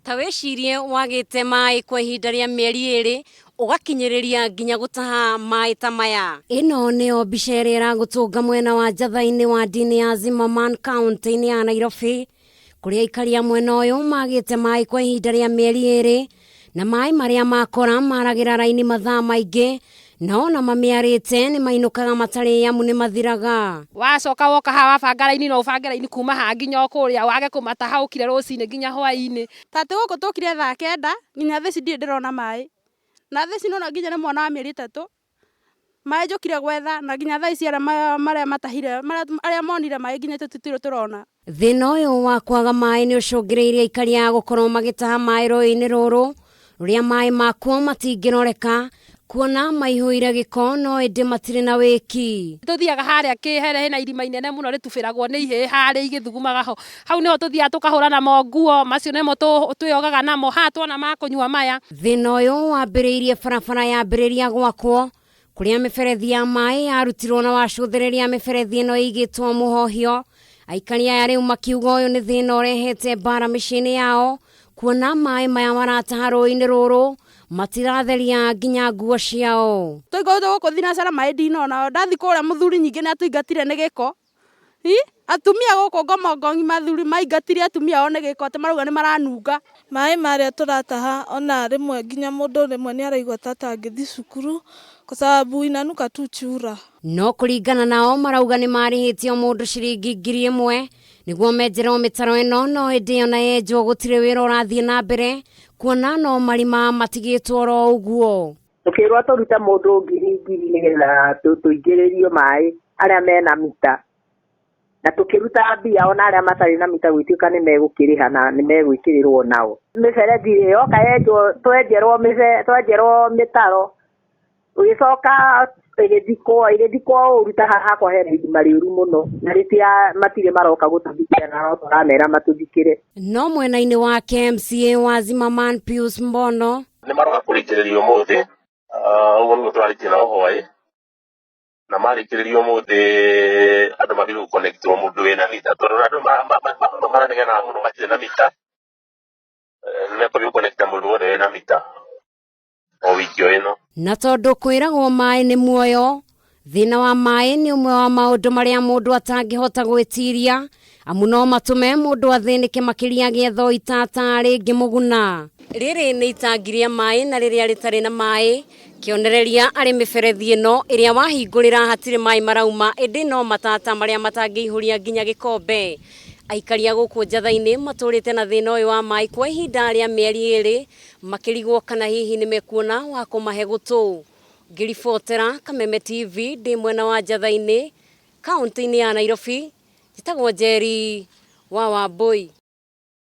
Ta wĩcirie wagĩte maĩ kwa ihinda rĩa mĩeri ĩrĩ ũgakinyĩrĩria nginya gũtaha maĩ ta maya. Ĩno nĩyo mbica ĩrĩa ĩragũtũnga mwena wa Njatha-inĩ wa ndini ya Zimmerman kaunti-inĩ ya Nairobi kũrĩa aikari a mwena ũyũ magĩte maĩ kwa ihinda rĩa mĩeri ĩrĩ na maĩ marĩa makora maragĩra raini mathaa maingĩ na ona mamĩarĩte nĩ mainũkaga matarĩ amu nĩ mathiraga. Wacoka woka haha wabanga raini no ũbange raini kuma haha nginya o kũrĩa wage kũmataha ũkire rũcinĩ nginya hwaĩ-inĩ. Ta atĩ gũkũ tũkire thaa 9 nginya thaa ici ndirĩ ndĩrona maĩ. Na thaa ici nĩwona nginya nĩ mwana wa mĩeri 3 maĩ njũkire gwetha na nginya thaa ici arĩa marĩa matahire arĩa monire maĩ nginya ithuĩ tũtirĩ tũrona. Thĩna ũyũ wa kwaga maĩ nĩ ũcũngĩrĩirie aikari aya gũkorwo magĩtaha maĩ rũĩ-inĩ rũrũ rũrĩa maĩ makuo matingĩroreka kuona maihũire gĩko no ĩndĩ matirĩ na wĩki. Tũthiaga harĩa kĩhere hena irima inene mũno rĩtubĩragwo nĩ ihĩĩ harĩa igĩthugumaga ho. Hau nĩho tũthiaga tũkahũra namo nguo, macio nĩmo twĩogaga namo, haha tuona ma kũnyua maya. Thĩna ũyũ wambĩrĩirie barabara yambĩrĩria gwakwo kũrĩa mĩberethi ya maĩ yarutirwo na wacũthĩrĩria mĩberethi ĩno ĩigĩtwo mũhohio. Aikari aya rĩu makiuga ũyũ nĩ thĩna ũrehete mbara mĩciĩ-inĩ yao kuona maĩ maya marataha rũĩ-inĩ rũrũ matiratheria nginya nguo ciao. Tũikũrũkĩte gũkũ thinacara maĩ ndinona ndathi kũrĩa mũthuri nyingĩ nĩ atũingatire nĩ gĩko. Atumia gũkũ Ngomongo ng'ima athuri maingatire atumia ao nĩ gĩko atĩ marauga nĩ maranunga. Maĩ marĩa tũrataha ona rĩmwe nginya mũndũ rĩmwe nĩ araigua ta atangĩthiĩ cukuru kwa sababu inanuka tu chura. No kũringana nao marauga nĩ marĩhĩte o mũndũ ciringi 1000 nĩguo menjerwo mĩtaro ĩno no ĩndĩ ona yenjwo gũtirĩ wĩra ũrathiĩ na mbere kuona no marima matigĩtwo oro ũguo. Tũkĩrwo tũrute mũndũ ngiri ngiri nĩgetha tũingĩrĩrio maĩ arĩa mena mita na tũkĩruta mbia ona arĩa matarĩ na mita gwĩtuĩka nĩ megũkĩrĩha na nĩ megwĩkĩrĩrwo nao. Mĩberethi yoka yenjwo twenjerwo twenjerwo mĩtaro ũgĩcoka ĩgĩthikwo ũru ta haha hakwa hena irima rĩũru mũno na rĩtira matirĩ maroka gũtũthikĩra na no tũramera matũthikĩre. No mwena-inĩ wake MCA wa Zimmerman Pius Mbono nĩ maroka kũrĩkĩrĩria ũmũthĩ, ũguo nĩguo tũrarĩkia nao hwaĩ na marĩkĩrĩria ũmũthĩ andũ magĩrĩirwo gũconnectwo mũndũ wĩna mita tondũ andũ maranegena mũno matirĩ na mita, nĩ mekũthiĩ gũconnecta mũndũ wothe wĩna mita o wiki o ĩno. Na tondũ kwĩragwo maĩ nĩ muoyo, thĩna wa maĩ nĩ ũmwe wa maũndũ marĩa mũndũ atangĩhota gwĩtiria amu no matũme mũndũ athĩnĩke makĩria agĩetha itata rĩngĩmũguna. Rĩrĩ nĩ itangi rĩa maĩ na rĩrĩa rĩtarĩ na maĩ kĩonereria arĩ mĩberethi ĩno ĩrĩa wahingũrĩra hatirĩ maĩ marauma ĩndĩ no matata marĩa matangĩihũria nginya gĩkombe. Aikari a gũkũ Njatha-inĩ matũrĩte na thĩna ũyũ wa maĩ kwa ihinda rĩa mĩeri ĩrĩ makĩrigwo kana hihi nĩ mekuona wa kũmahe gũtũ. Ngĩribotera Kameme TV ndĩ mwena wa Njatha-inĩ kaunti-inĩ ya Nairobi, njĩtagwo Njeri wa Wambui.